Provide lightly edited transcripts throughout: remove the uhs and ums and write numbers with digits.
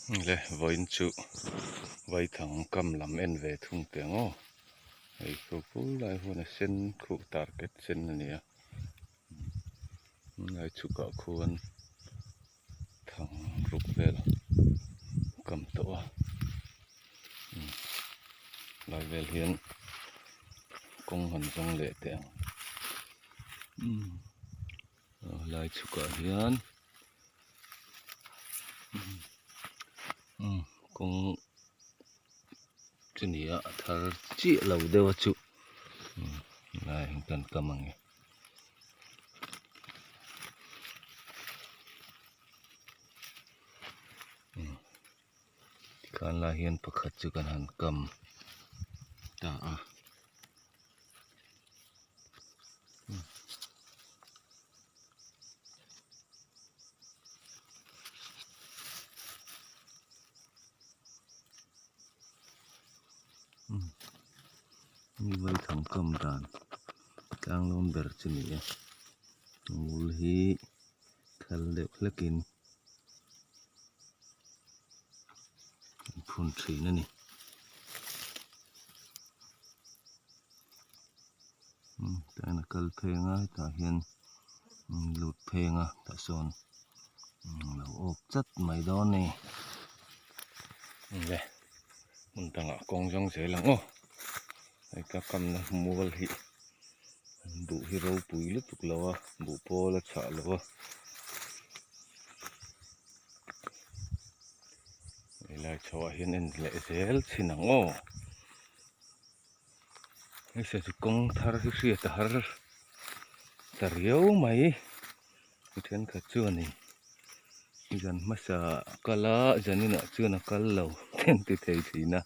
Le vawiin chu vaithang kam lam en ve thung teh ang aw hei khu khu lai huan a sen khuh target sen a ni a lai chhukah khuan thang ruk vel kam tawh a lai vel hian kawng han zawng leh teh ang lai chhukah hian. Kawng chu ni a a thar chiah lo deuh a chu lai hi kan kam ang e. Tikhan lai hian pakhat chu kan han kam ta a. Mi vaithang kam dan tlang lawm ber chu ni e ngul hi thal deuh hlek in an phun thin a ni. Tah hian a kal pheng a hetah hian lut pheng a tah sawn lo awk chat mai dawn a ni le hmun dangah kawng zawng zel ang aw hei ka kamna mual hi buh hi ropui lutuk lo a buh pawl a chhah lo a helai chho ah hian en leh zel chhin ang aw. Hei sazu kawng thar hi hriat a har ta riau mai mi thenkhat chuanin zan hmasa a kal a zaninah chuan a kal lo te an ti thei thin a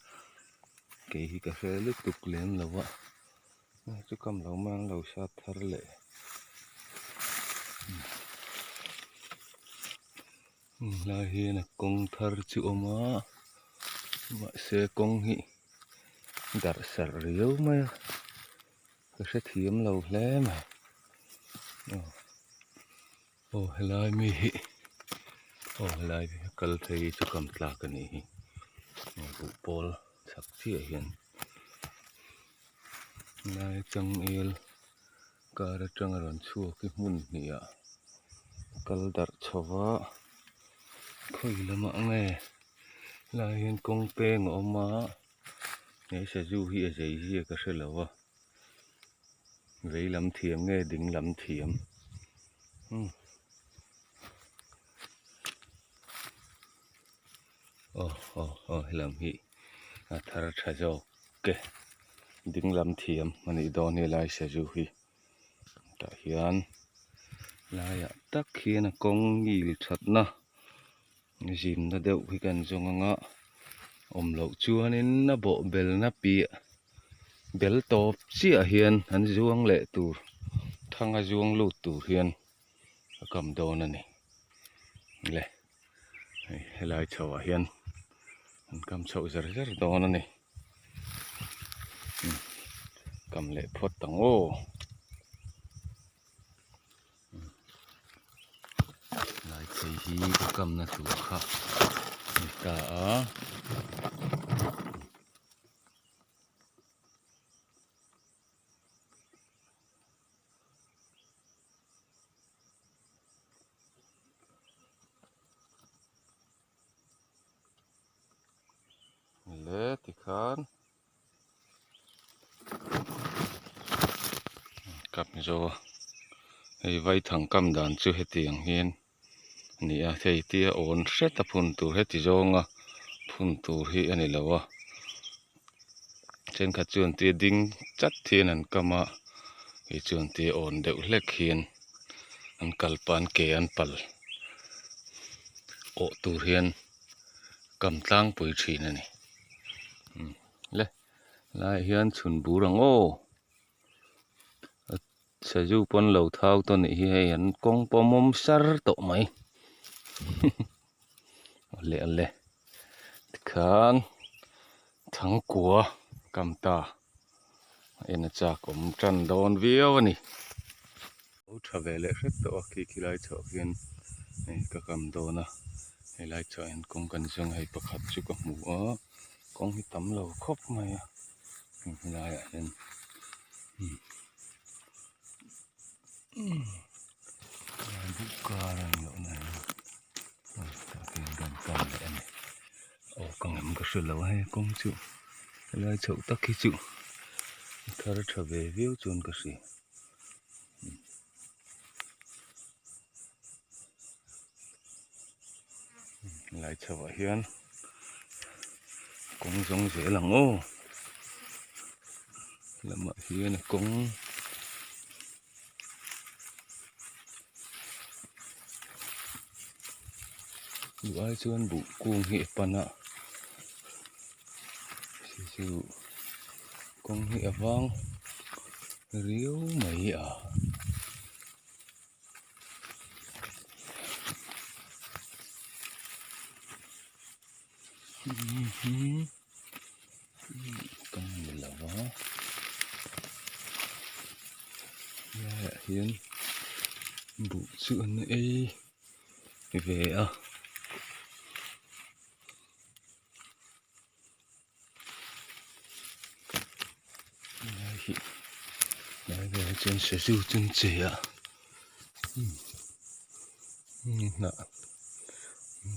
kei hi ka hre lutuk lem lo a chu kam lo mai an lo sat thar leh Helai hian a kawng thar chu a awm a mahse kawng hi darh sarh riau mai a ka hrethiam lo hle mai aw helai mi hi aw helai hi kal phei chu kam tlak a nih hi buh pawl chhak chiah hian helai changel Kar atanga rawn chhuak hi hmun hnih ah kal darh chho va khawi lamah nge helai hian kawng peng a awm a he sazu hi a zei zia ka hre lo a vei lam thiam nge ding lam thiam umm aw aw aw helam hi a thar tha zawk. Ke ding lam thiam a nih dawn hi lai sazu hi tah hian laiah tak hian a kawng ngil thatna zimna deuh hi kan zawng anga awm loh chuanin a bawh belna piah bel tawp chiah hian an zuang leh tur thanga zuang lut tur hian a kam dawn a ni le. Hei helai chho ah hian an kam chhoh zer zer dawn a ni kam leh phawt ang aw lai phei hi ka kamna tur kha a ni ta a. Le tikhan kap zo a hei vaithang kam dan chu hetiang hian a ni a hei tia awn hret a phun tur heti zawnga phun tur hi a ni lo a thenkhat chuan tia ding chat hian an kam a kei chuan tia awn deuh hlek hian an kal pah an ke an pal awh tur hian kam tlangpui thin a ni le helaiah hian chhun bur ang aw sazu pawn lo thau tawh anih hi hei an kawng pawh a mawm sar tawh mai awle awle tikhan thangkua kam ta a en a chak awm tan dawn viau a ni lo tha ve leh hrep tawh a khi khi lai chhoh hian hei ka kam dawn a. Helai chuan hian kawng kan zawng a hei pakhat chu ka hmu a kawng hi tam lo khawp mai a helaiah hian buh kar a ni loh na leh a ni aw ka ngam ka hre lo a hei kawng chu helai chhoh tak hi chu a thar tha ve viau chuan ka hria. Helai chhoah hian kawng zawng zel ang aw lamah hian a kawng duh ai chuan buh kung hi a pan a chu chu kawng hi a vang riau mai a. Kawng ni lo va helaiah hian buh chu an ei ve a. Helai hi helai velah chuan sazu chu an che a hnah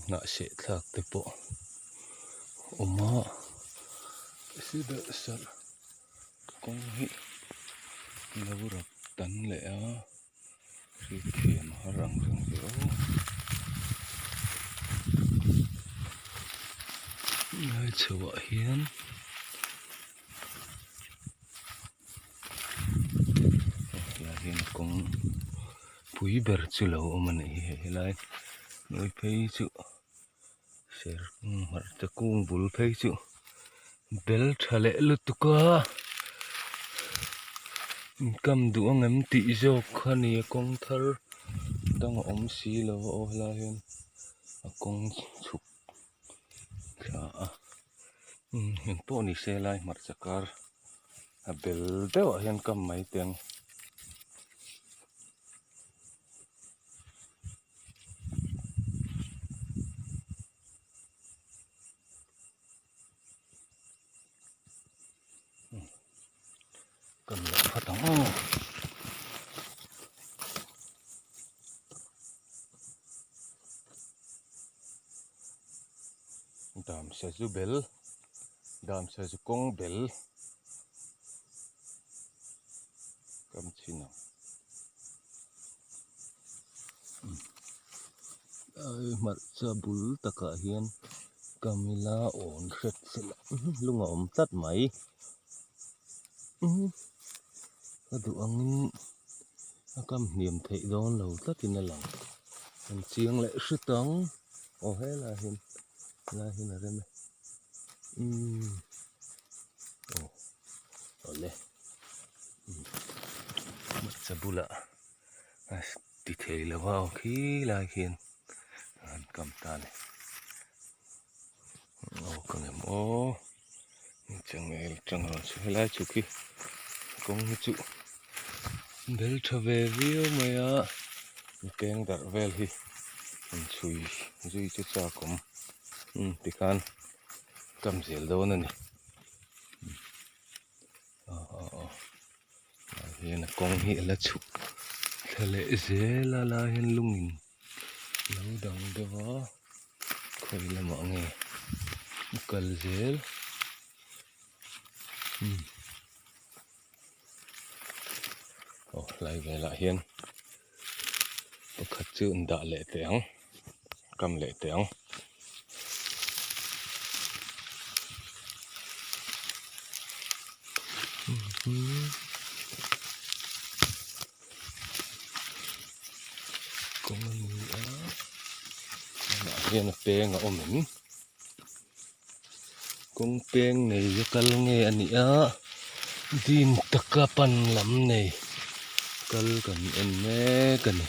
hnah seh thlak te pawh a awm a sarh kawng hi a lo rap tan leh a hriatthiam a har ang reng ve aw helai chho ah hian helai hian kawng pui ber chu lo awm a nih hi hei helai hnuai phei chu serkung hmarcha kung bul phei chu bel tha leh lutuk a inkam duh ang em tih zawk kha a ni a kawng thar dang a awm si lo a aw helai hian a kawng chhuk thla a engpawh ni se lai hmarcha kar a bel deuh ah hian kam mai teh ang. Kan lo khat ang aw. Dam sazu bel dam sazu kawng bel kam chhin ang. Hmarcha bul takah hian Camilla awn hret sela lung a awm tlat mai ka duh angin a kam hniam theih dawn lo tlatin a lang an chiang leh hret ang aw helai hian helai hian a rem e umm aw awle hmarcha bulah a ti thei lo a aw khi lai khian an kam ta a ni aw ka ngem aw changel changel chu helai chu khi kawng hi chu bel tha ve viau mai a peng darh vel hi an chhui zui chu chak awm tikhan kam zel dawn a ni. Aw aw aw ah hian a kawng hi a la chhuk thla leh zel a lai hian lungin a lo dang deuh a khawi lamah nge a kal zel umm aw hlai velah hian pakhat chu an dah leh teh ang kam leh teh ang. Kawng a ni a tunah hian a peng a awm em kawng peng nei a kal nge a nih a dim taka pan lam nei kal kan en mek a ni.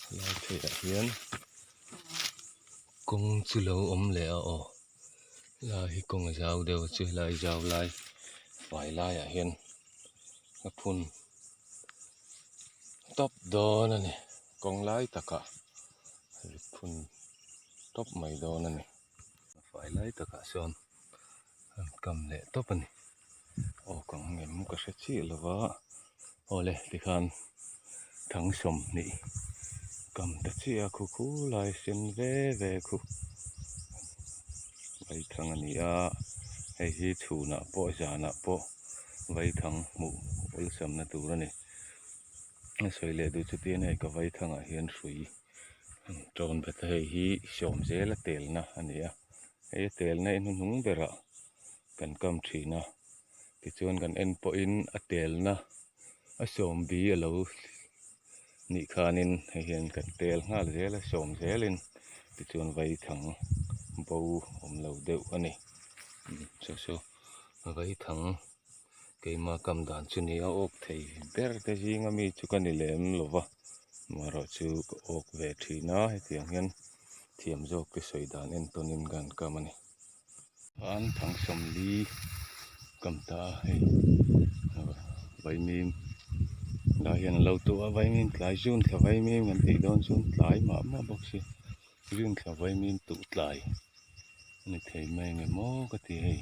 Helai pheiah hian kawng chu lo awm leh a aw helai hi kawng a zau deuh a chu helai zau lai fai laiah hian a phun. tawp dawn a ni kawng lai takah rit phun tawp mai dawn a ni a fai lai takah sawn an kam leh tawp a ni aw ka ngem ka hre chiah lo va awle tikhan thang 20 kam ta chiah a khu khu lai sen ve ve khu vaithang a ni a hei hi chhunah pawh zanah pawh vaithang hmuh awlsamna tur a ni a sawi leh duh chu tia nei ka vaithangah hian hrui an tawn bet a hei hi sawm zela telna a ni a hei a telna hi hnuhnung berah kan kam thin a tichuan kan en pawhin a telna a sawm bi a lo nih khanin hei hian kan tel nghal zel a sawm zelin tichuan vaithang bo awm lo deuh a ni chu chu vaithang keima kam dan chu ni a awk thei ber te zinga mi chu ka ni lem lo va amaherawhchu ka awk ve thin a hetiang hian thiam zawk te sawi dan entawnin ka han kam a ni. Khan thang 40 kam ta a hei vaimim lai hian an lo tuah a vaimim tlai zun thla vaimim kan tih dawn chuan tlai mah mah bawk si zun thla vaimim tuh tlai a ni thei mai ang em aw ka ti hei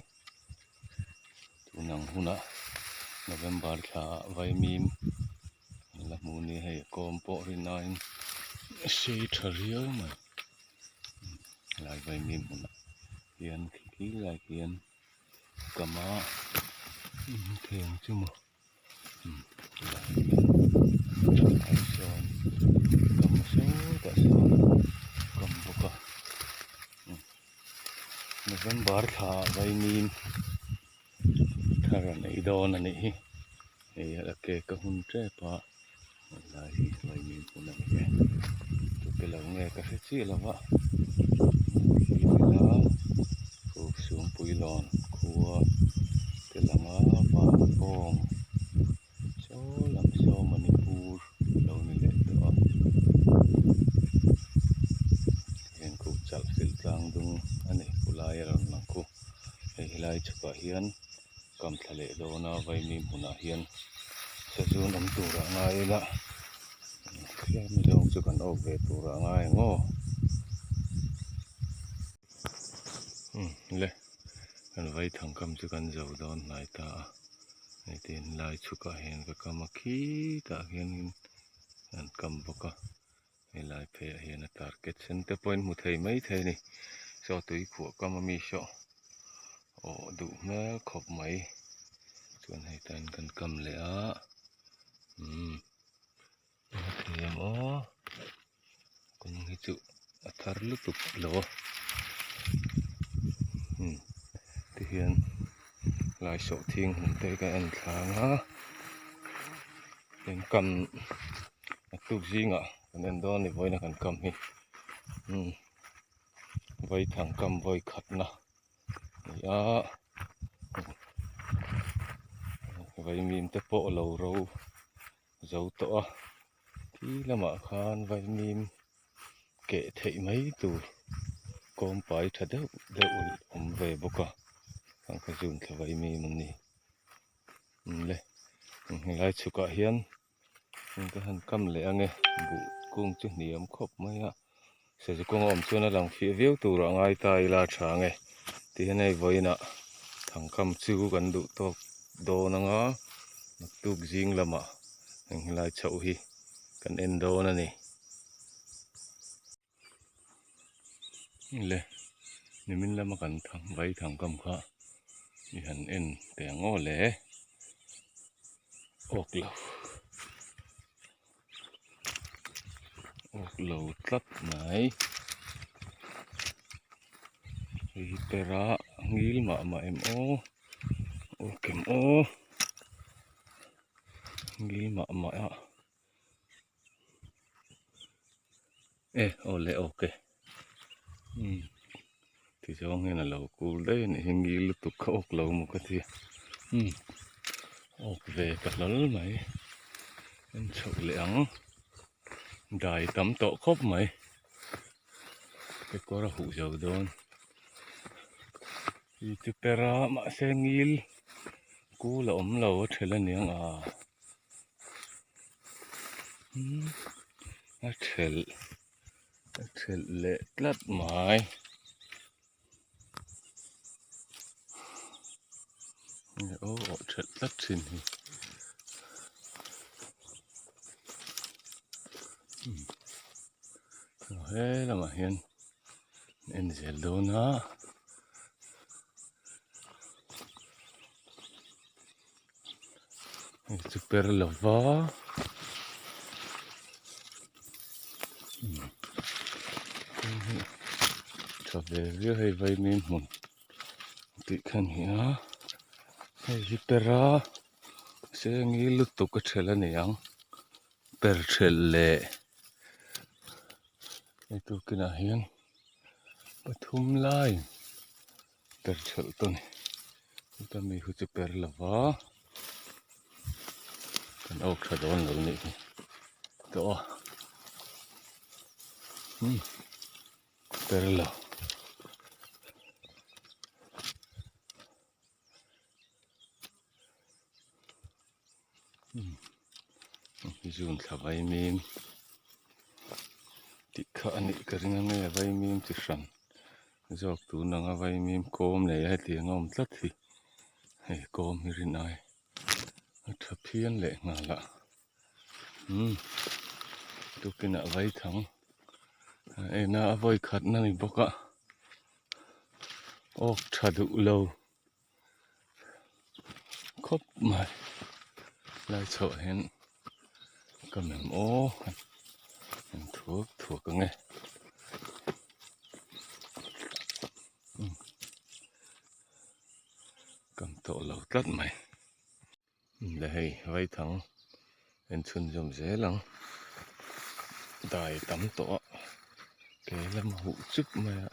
tun ang hunah November thla ah vaimim an la hmu nia hei a kawm pawh rin aiin a sei tha riau mai. Helai vaimim hmunah hian khi lai khian kam a thei ang chu maw helai hian thalai sawn kam sawtah sawn kam bawk a November thla ah vaimim thar a nei dawn a nih hi hei a cake a hun tep a. Helai hi vaimim hmun a ni e tute lo nge ka hre chiah lo va thlir ila khu Suangpuilawn khua te langa van bawng saw lam saw Manipur lo ni leh tawh a heng khu chalh filh tlang dung a ni khulai a rawn lang khu hei helai chhukah hian. Kam thla leh dawn a vaimim hmunah hian sazun awm turah ngai ila tlem zawng chu kan awk ve turah ngai ang aw umm le kan vaithang kam chu kan zo dawn hnai ta a hei tin lai chhukah hian ka kam a khitah hianin an kam bawk a helai pheiah hian a target sen te pawhin hmu thei maithei a ni saw tui khuah kam ami saw aw duh hmel khawp mai chuan hei tain kan kam leh a umm a thei em aw kawng hi chu a thar lutuk lo a umm tihian lai sawhthing hmun te hi ka en thlang a. Eng kam a tuk zingah kan en dawn a ni vawiin a kan kam hi umm vaithang kam vawi khatna a ni a vaimim te pawh a lo ro zo tawh a khi lamah khan vaimim keh theih mai tur kawmpai tha deuh deuh awm ve bawk a ang kha zun thla vaimim an ni. Le helai chhukah hian ka han kam leh ange buh kung chu hniam khawp mai a sazu kawng a awm chuan a lang fiah viau turah ngai ta ila a tha ange tihian hei vawiinah thangkam chu kan duh tawk dawn anga naktuk zing lamah heng helai chhoh hi kan en dawn a ni. Le nimin lama kan thang vai thang kam kha i han en teh ang aw le awk lo awk lo tlat mai hei hi pera ngil mah mah em aw awk em aw ngil mah mah a. E aw le ok umm ti zawng hian a lo kul daih a nih hi ngil lutuk kha awk lo maw ka ti umm awk ve ta hlawl mai en chhoh leh ang dai tam tawh khawp mai kekawr a huh zo dawn hi chu per a mahse ngil kul a awm lo a ṭhel aniang a. A thelh a thelh leh tlat mai. Aw awh thelh tlat thin hi. He lamah hian en zel dawn a. Hei chu per lo va tha ve viau hei vaimim hmun tih kha a ni a hei hi per a sengi lutuk a thelh a ni ang per thelh leh hei tukinah hian pathum laiin. Per thelh tawh a ni chuta mi khu chu per lo va kan awk tha dawn lo nih hi tawh a umm per lo. Zun thla vaimim tih kha a nih ka ring ange vaimim chi hran zawk tun anga vaimim kawm nei a hetiang a awm tlat hi hei kawm hi rin ai a tha phian leh nghal a umm tukinah vaithang a en a a vawi khatna ni bawk a awk tha duh lo. Khawp mai lai chhoh hian ka mem aw en thuak thuak ang e kam tawh lo tlat mai le hei vaithang en chhunzawm zel ang dai tam tawh a ke lama huh chup mai a.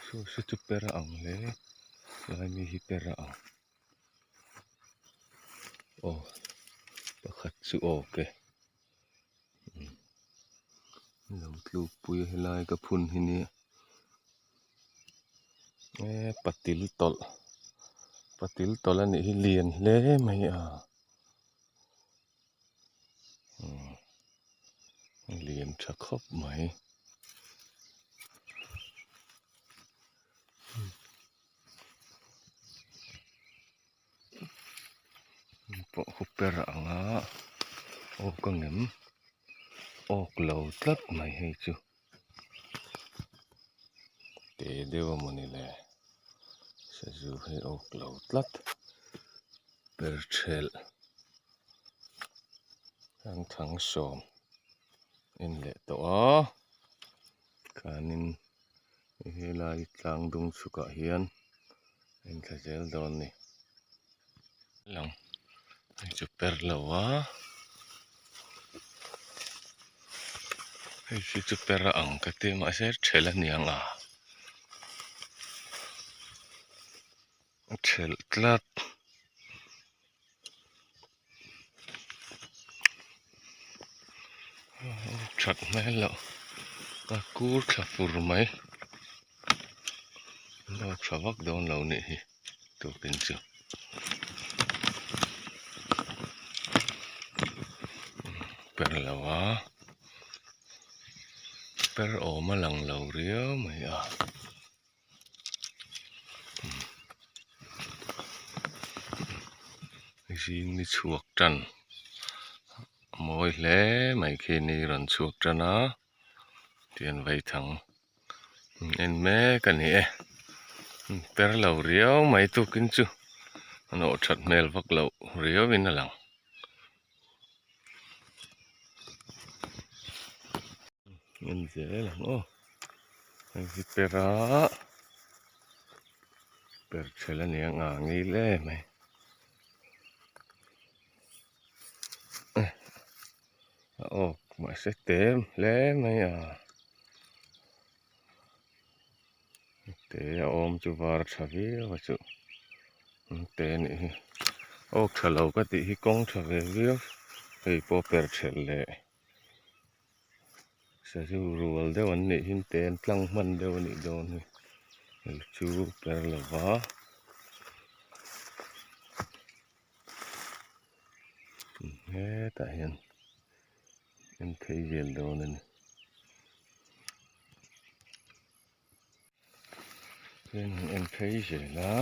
Saw saw chu per a ang hle lai mi hi per a ang aw pakhat chu awk e lo tluk pui a helai ka phun hi nia e patil tawlh patil tawlh a nih hi lian hle mai a lian tha khawp mai. Pawh khu per ang a awk ang em awk lo tlat mai hei chu te deuh a mawni le sazu hi awk lo tlat. Per thelh an thang sawm en leh tawh a khanin helai tlang dung chhukah hian a inthla zel dawn a ni lang hei chu per lo a hei hi chu per a ang ka ti mahse thelh a ni ang a. A thelh tlat that hmel loh a kur thla fur mai a tha vak dawn lo nih hi tukin chu per lo a per awm a lang lo riau mai a. Zing ni chhuak tan a mawi hle mai khi ni rawn chhuak tan a tian vaithang en mek a ni e per lo riau mai tukin chu a nawh that hmel vak loh riau in a lang. En zel ang aw hei hi per a per ṭhel a ni ang a ngil em mai a awk mahse te hle mai a te a awm chu var a tha viau a chu te a nih hi awk tha lo ka tih hi kawng tha ve viau hei pawh per thelh leh sazu rual deuh an nih hi te an tlang hman deuh a nih dawn hi hei chu per lo va. Hetah hian. En phei zel dawn a ni. Hian han en phei zel a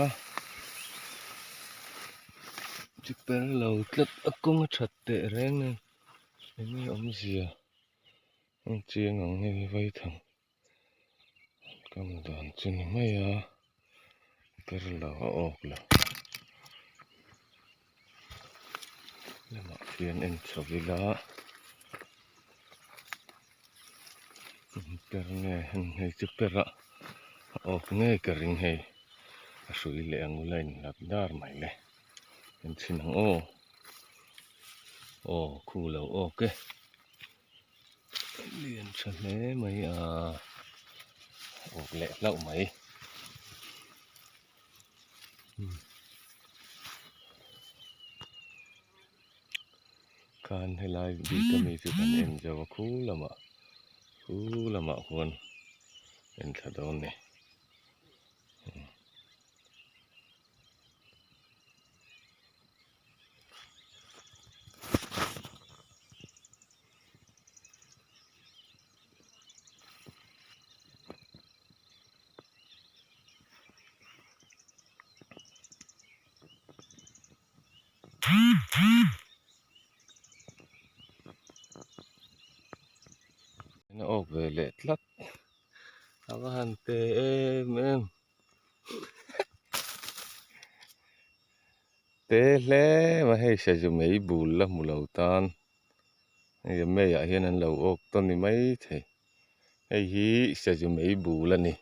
chi per lo tlat a kawng a that teh reng nen eng nge awmzia en chiang ang hei vaithang kam dan chu ni mai a per lo a awk lo lamah khian en chho ila. Per nge hei chu per a a awk ngei ka ring hei a hrui leh ang ula inhlat dar mai le en chhin ang aw aw khu lo awk e lian tha hle mai a awk leh hlauh mai. Khan helai bik ami chu kan en zo a khu lamah khu lamah khuan en thla dawn a ni. A awk ve leh tlat a va han pe em em te hle mai hei sazu mai bul la hmu lo tan hei mei ah hian an lo awk tawn ni maithei hei hi sazu mai bul a ni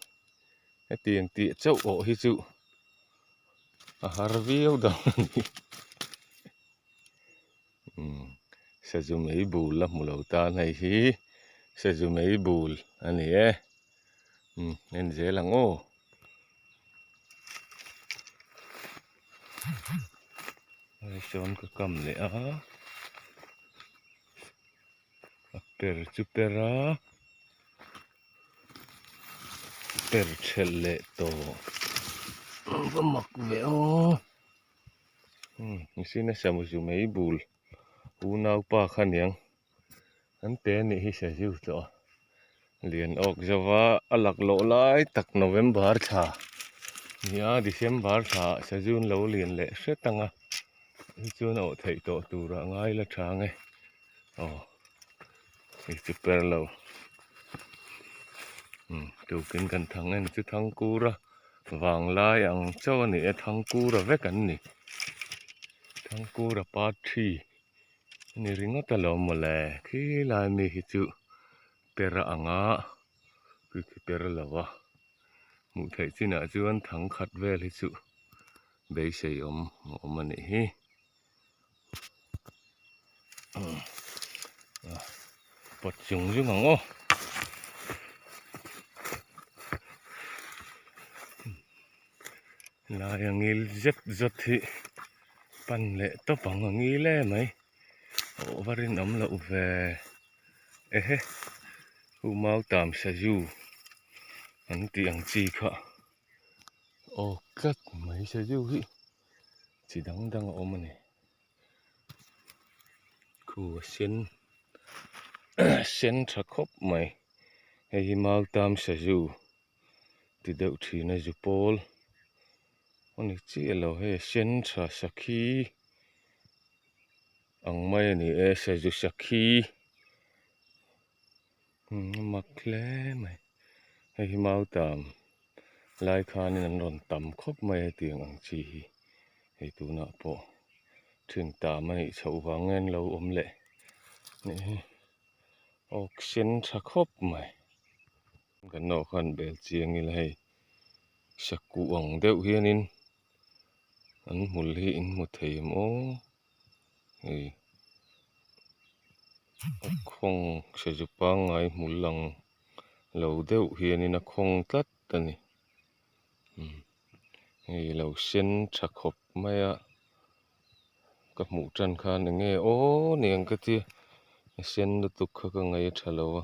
hetiang tih chauh awh hi chu. A har viau dawn a ni umm sazu mei bul la hmu lo tan hei hi sazu mei bul a ni e umm en zel ang aw. Hei sawn ka kam leh a a per chu per a. Per thelh leh tawh va mak ve aw mihring a sazu mai bul unaupa kha aniang an pe anih hi sazu tawh a lian awk zova a laklawh lai tak November thla nia December thla ah sazu an lo lian leh hret ang a tichuan a awh theih tawh tur ah ngai la tha ang e aw. Hei chu per lo umm tukin kan thang en chu thangkura vanglai ang chauh a ni e thangkura vek an ni thangkura part three a ni ringawt alawm mawle khilai mi hi chu per a ang a khi khi per lo a hmuh theih chinah chuan thang khat vel hi chu beisei awm a awm a nih hi. Pawt zung zung ang aw lai a ngil zet zawt hi pan leh tawp ang a ngil em mai awh va rinawm loh ve ehe hu mautam sazu an tih ang chi kha aw tlat mai sazu hi. Chi dang dang a awm a ni. Khu a sen sen tha khawp mai. Hei hi Mautam sazu ti deuh thin a zu pawl a ni chiah lo hei a sen tha sakhi ang mai a ni e sazu sakhi a mak hle mai. Hei hi Mautam. Lai khanin an rawn tam khawp mai a tiang ang chi hi hei tunah pawh thin tam a nih chhoh vang nge an lo awm leh nih hi awk sen tha khawp mai kan nawh khan bel chiang ila hei sakuh ang deuh hianin an hmul hi in hmu thei em aw hei a khawng sazu pangngai hmul ang. Lo deuh hianin a khawng tlat a ni hei lo sen tha khawp mai a ka hmuh tan khan eng nge aw niang ka tia a sen lutuk kha ka ngaih a tha lo a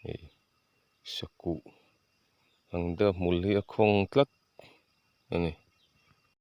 hei sakuh ang deuh hmul hi a khawng tlat a ni.